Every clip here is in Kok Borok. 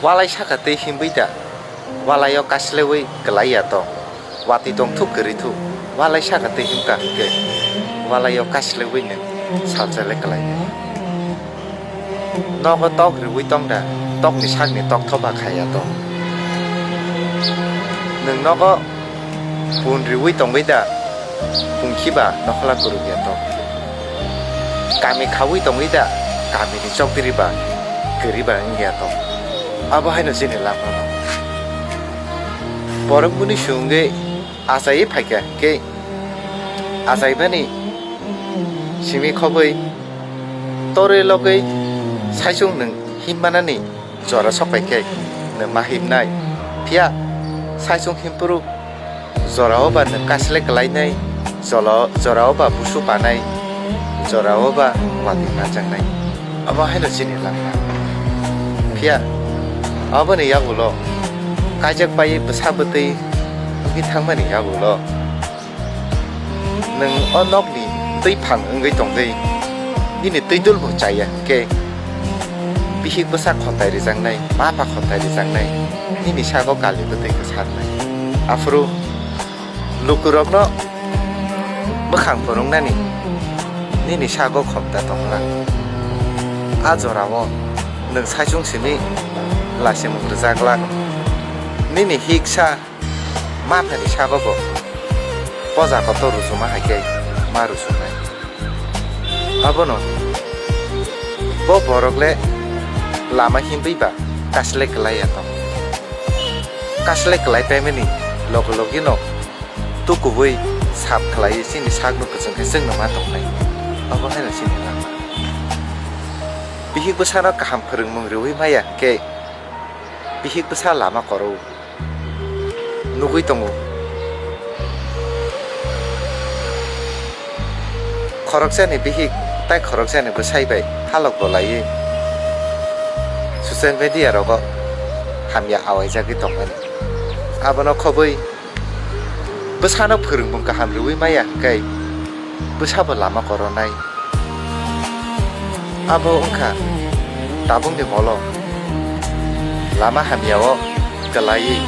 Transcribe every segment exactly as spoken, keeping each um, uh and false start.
Walai saka tei himwi da, walai o kaslewi kwlai ya tong. Watwi tongthuk kwrwi thuk, walai saka tei himkha hwnkhe, walai o kaslewi nwng salsa le kwlai nai. Nogo tok riwi tong da, tokni sakni tokthoba kha ya tong. Nwng nogo pun riwi tongwi da, pungkhi ba nokhla kwrwk ya tong. Kami khawi tongwi da, kamini chokdiri ba kwrwi ba wng ya tong. Abo haino chini langma no. Borok muni swngwi achaiwi phaikha khe, achaibani simi khobwi torwi logwi saichung nwng himmanani jora sokpai khe nwng ma himnai. Phiya saichung himphuru jorao ba nwng kasle kwlainai, jolo-, jorao ba busu panai, jorao ba watwi manjaknai. Abo haino chini langma. Phiya aboni yagulo kaijak pai bwsa bwtwi wngwi thangmani yagulo nwng o nokni twi phan wngwi tongwi nini twi dulbo chaya hwnkhe bihik bwsa khontai rijaknai, ma pha khontai rijaknai, nini sago kali bwtwi kwsarnai. Aphuru lukurokno bwkhang phwrwngnani nini sago khomta tongna. A jorao nwng saichung simi lasimung rwjaglak. Nini hiksa ma phani sago bo poja kotor rwchuma hai khe ma rwchunai. Abono bo borok le lama himwi ba kasle kwlai ya tong. Kasle kwlai paimani logi logi no tukubui sap khlaiwi chini sakno kwchwng khe chwngno ma tongnai. Abo haino chini lama. Bihik bwsano kaham phwrwngmung rwui maya khe bihik bwsa lama koro nugui tongo. Khoroksani bihik tai khoroksani bwsai bai halok bo laiwi social media rogo hamya awaijagwi tongmani. Abono khobwi bwsano phwrwngmung kaham rwui maya hwnkhe bwsabo lama koronai. Abo wngkha tabukni molo. Lama hamyao kwlaiwi,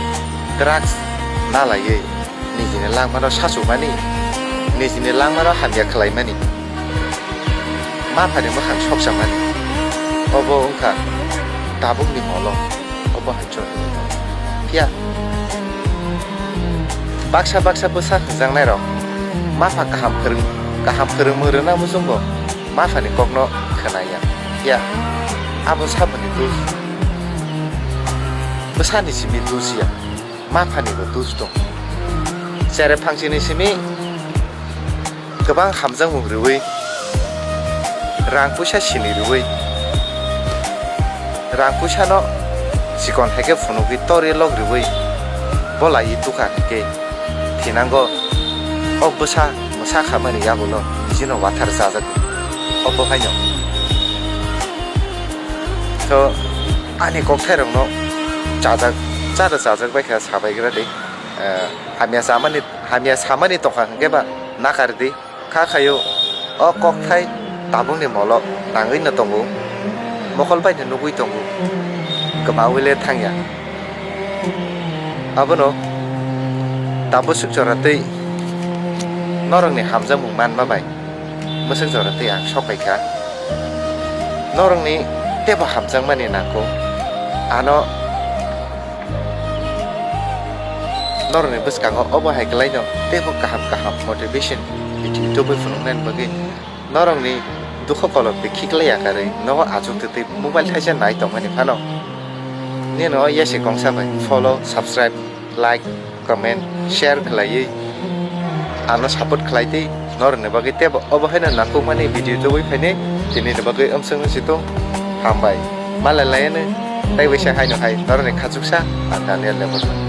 drugs nalaiwi, nijini langmano sachumani, nijini langmano hamya khlaimani, ma phani mwkhang sokchamani. Obo wngkha tabukni molo. Obo hai chwng. Phiya baksa baksa bwsa hwnjaknairok mapha kaham phwrwng, kaham phwrwngmung rwna muchungo maphani kokno khwnaya. Phiya abo saboni dos, bwsani simi dos ya, maphanibo dos tong. Chere phangsini simi kwbang hamjakmung rwui, rang puisa sini rwui, rang puisano chikon hai khe phunugwi tori lok rwui, bo laiwi tukha hai khe thinango. O bwsa mwsa khamani yagulo nijino wathar chajak, obo haino. To ani kokthairokno chajak, chada chajak bai kha sabaigra de, eh, hamya samani, hamya samani tongkha hwnkhe ba nakar di. Kha khaio, o kokthai tabukni molo nangwi no tongo, mokol bai no nugwi tongo, kwmaui le thangya. Abono tabuk swk jora tei norokni hamjakmung manma bai bwswk jora tei ang sok pai kha. Norokni teibo hamjakmani nangkuk, ano norokni bwskango obo hai kwlaino teibo kaham kaham motivation video tubui phunuknani bagwi norokni dukho kolok tei khiklai yakarwi nogo achuk twi twi mobile thaisa nai tongmani phano nini o yasi kongsa bai follow, subscribe, like, comment, share khlaiwi ano support khlai tei norokni bagwi teibo obo haino nangkukmani video tubui phainai. Tinini bagwi umswk no situng hambai malai laiano tei waisa haino hai norokni khachuksa ang Daniel Lebar.